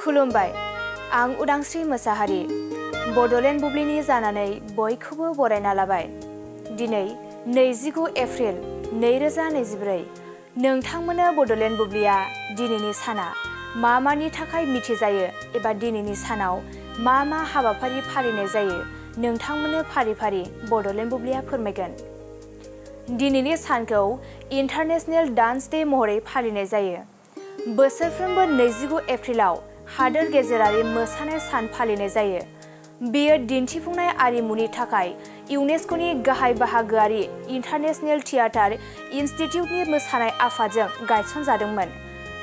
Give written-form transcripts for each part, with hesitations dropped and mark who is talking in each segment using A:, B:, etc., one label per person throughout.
A: खुलुमबाय आं उदांस्रि मोसाहारि बड'लेण्ड बुब्लिनि जानानै बयखौबो बरायना लाबाय। दिनै 29 एप्रिल 2024 नोंथांमोननो बड'लेण्ड बुब्लिया दिनैनि साना मानि थाखाय मिथिजायो एबा दिनैनि सानाव मा हाबाफारि फालिनाय जायो नोंथांमोननो फारि फारि बड'लेण्ड बुब्लिया फोरमायगोन। दिनैनि सानखौ इन्टारनेशनेल डान्स डे महरै फालिनाय जायो। बोसोरफ्रोमबो 29 एप्रिलाव हादोर गेजेरारि मोसानाय सान फालिनाय जायो। बेयो दिन्थिफुंनाय आरिमुनि थाखाय इउनेस्क'नि गाहाय बाहागोआरि इन्टारनेशनेल थियेटार इनस्टिट्युटनि मोसानाय आफादजों गायसनजादोंमोन।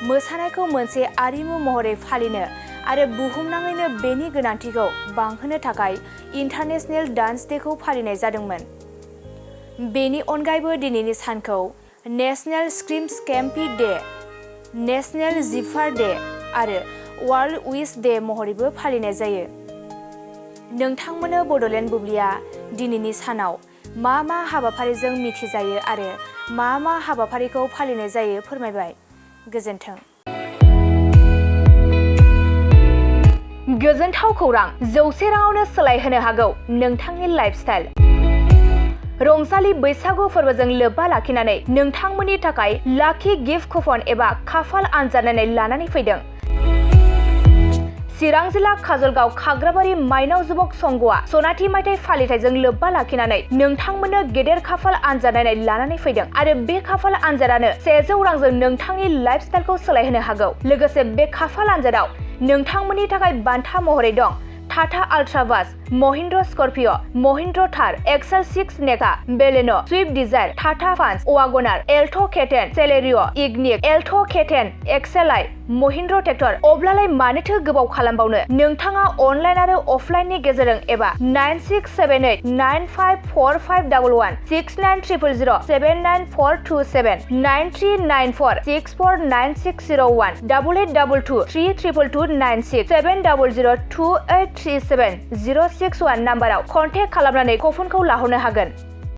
A: मोसानायखौ मोनसे आरिमु महरै फालिनो आरो बुहुमनाङैनो बेनि गोनांथिखौ बांहोनो थाखाय इन्टारनेशनेल डान्स डेखौ फालिनाय जादोंमोन। बेनि अनगायैबो दिनैनि सानखौ national shrimp scampi day, national zipper day आरो वर्ल्ड विश डे महरैबो फालिनाय जायो। नोंथांमोननो बड'लेण्ड बुब्लिया दिनैनि सानाव मा हाबाफारिजों मिथिजायो आरो मा हाबाफारिखौ फालिनाय जायो फोरमायबाय। गोजोन्थों। गोजोनथाव खौरां, 100 राङावनो सोलायहोनो हागौ नोंथांनि लाइफस्टाइल। रंजालि बैसागु फोरबोजों लोब्बा लाखिनानै नोंथांमोननि थाखाय लाखि गिफ्ट कुपन एबा खाफाल आनजाद नायनाय लानानै फैदों। चिरां जिल्ला काजलगाव खाग्राबारि माइनाव जुबक संघआ सनाथि मायथाइ फालिथायजों लोब्बा लाखिनानै नोंथांमोननो गेदेर खाफाल आनजाद नायनाय लानानै फैदों आरो बे खाफाल आनजादानो 100 रांजों नोंथांनि लाइफस्टाइलखौ सोलायहोनो हागौ। लोगोसे बे खाफाल आनजादाव नोंथांमोननि थाखाय बान्था महरै दं Tata Ultra bus, Mahindra Scorpio', Mahindra Thar, XL 6 नेका, Baleno', Swift Dzire, Tata Punch, WagonR, Alto' K ten, Celerio', Ignis, Alto' K ten, एक्सेल-आइ, महिन्द्र ट्रेक्टर। अब्लालाय मानोथो गोबाव खालामबावनो? नोंथाङा अनलाइन आरो अफलाइननि गेजेरजों एबा 9678 954511 6900 79427 9394 649601 8822 322296 7002837 061 नाम्बाराव कन्टेक्ट खालामनानै कुपनखौ लाहरनो हागोन।